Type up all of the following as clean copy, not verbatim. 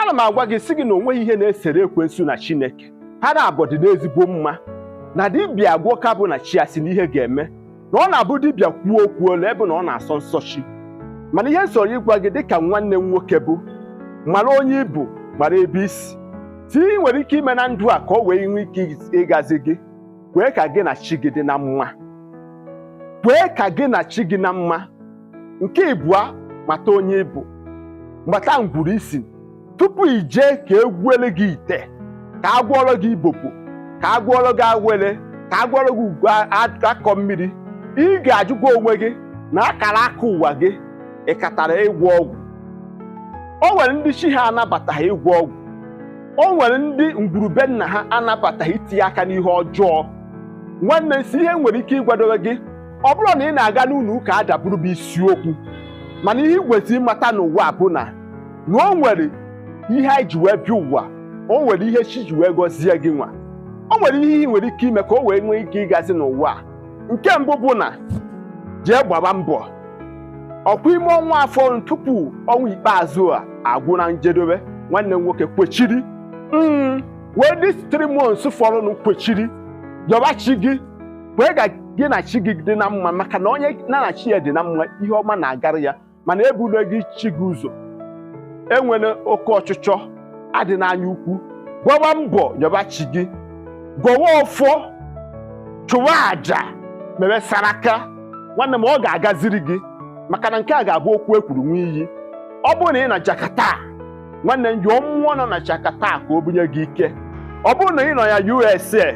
Ana m agwa gị sị gị na onweghị ihe na-esere ekwensu na Chineke. Ha na-abụ dị n'ezigbo mma. Na dibịa gwọka bụ na chi asị na ihe ga-eme, na ọ na-abụ dibịa kwuo okwu ole ebe na ọ na-asọ nsọ chi. Mana ihe m sọrọ ịgwa gị dịka nwanne m nwoke bụ, mara onye ị bụ, mara ebe i si. Ti ị nwere ike ime na ndụ a ka o wee nwee ike ịgazi gị, kwee ka gị na chi gị dị na mma. Kwee ka gị na chi gị na mma. Nke ịbụa, mata onye ị bụ, mata ngwuru i si tupu i jee ka e gwuele gị ite, ka a gwọọrọ gị ibobo, ka a gwọọrọ gị awele, ka a gwọọrọ gị ugo akọ mmiri. Ị ga-ajụkwa onwe gị na akara aka ụwa gị ị katara ịgwọ ọgwụ. O nwere ndị chi ha anabataghị ịgwọ ọgwụ. O nwere ndị ngwuru be nna ha anabataghị itinye aka n'ihe ọjọọ. Nwanne m, si ihe nwere ike ịgwadobe gị, ọ bụrụ na ị na-aga n'ụlọ ụka adaburu bụ isiokwu, mana ihe ị kwesịrị ịmata n'ụwa bụ na o nwere ihe anyị ji wee bịa ụwa, o nwere ihe chi ji wee gọzie gị nwa, o nwere ihe ị nwere ike ime ka o wee nwee ike ịgazi n'ụwa a. Nke mbụ bụ na jee gbaba mbọ ọkwa ime ọnwa afọ tupu ọnwa ikpeazụ a agwụ na njedebe. Nwanne m nwoke, kwechiri wee this 3 months fọrọnụ, kwechiri yọba chi gị, kwee ka gị na chi gị dị na mma, maka na onye na na chi ya dị na mma, ihe ọma na-agara ya. Mana ebule gị chi gị ụzọ, enwere oke ọchịchọ adị n'anya ukwu. Gbaba mbọ yọba chi gị, gọwa ọfọ, chụwa àjà, mere saraka. Nwanne m, ọ ga-agaziri gị, maka na nke a ga-abụ okwu ekwuru nwa iyi. Ọ bụrụ na ị na Jakarta, nwanne m, yọọ mmụọ nọ na Jakarta ka o bunye gị ike. Ọ bụrụ na ị nọ ya USA,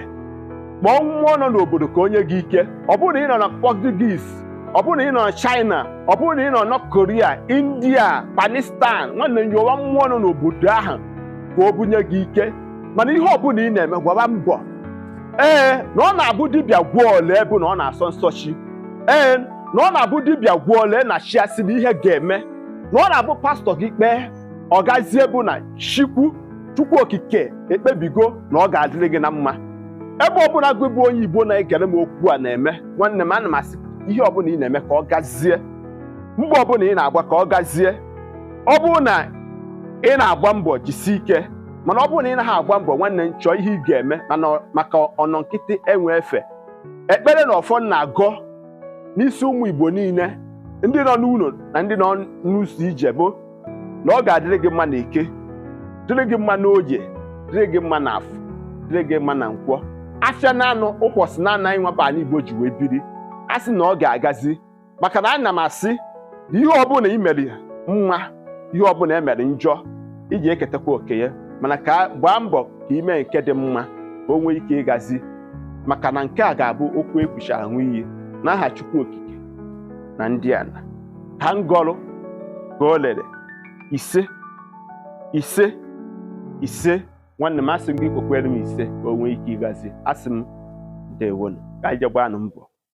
kpọọ mmụọ nọ n'obodo ka o nye gị ike. Ọ bụrụ na ị nọ na Portuguese, ọ bụrụ na ị nọ na China, ọ bụrụ na ị nọ na Korea, India, Pakistan, nwanne m, yọwa mmụọ nọ n'obodo ahụ ka o bunye gị ike. Mana ihe ọbụla ị na-eme, gwaba mbọ. Ee, na ọ na-abụ dibịa gwuo ole bụ na ọ na-asọ nsọ chi. Ee, na ọ na-abụ dibịa gwuo ole na chi asị na ihe ga-eme, na ọ na-abụ pastọ gị kpee ọ gazie bụ na chikwu Chukwu Okike ekpebigo na ọ ga-adịrị gị na mma. Ebe ọbụla gị bụ onye Igbo na-egere m okwu a na-eme, nwanne m, ana m asị ihe ọbụla ị na-eme ka ọ gazie, mbọ ọbụla ị na-agba ka ọ gazie. Ọ bụrụ na ị na-agba mbọ, jisie ike. Mana ọ bụrụ na ị naghị agba mbọ, nwanne m, chọọ ihe ị ga-eme, mana maka ọnọ nkịtị enwe efe. Ekpere na ọfọ na-agọ n'isi ụmụ Igbo niile, ndị nọ n'ụlọ na ndị nọ n'ụzọ ije, bụ na ọ ga-adịrị gị mma na Eke, dịrị gị mma n'Oye, dịrị gị mma na Afọ, dịrị gị mma na Nkwọ, afịa na-anọ ụbọchị na-anaghị nwaba ala Igbo ji wee biri. A sị na ọ ga-agazi, maka na ana m asị na ihe ọbụla i mere mma, ihe ọbụla e mere njọ, iji eketakwa oke ya. Mana ka gbaa mbọ ka ime nke dị mma ka o nwee ike ịgazi, maka na nke a ga-abụ okwu ekwuchara ahụ iyi n'aha Chukwu Okike na ndị ala ka m gọrọ ka o lere. Ise, ise, ise. Nwanne m, asị m gị kwekwere m ise ka o nwee ike ịgazi. Asị m ndewonu, ka anyị jee gbaanụ mbọ.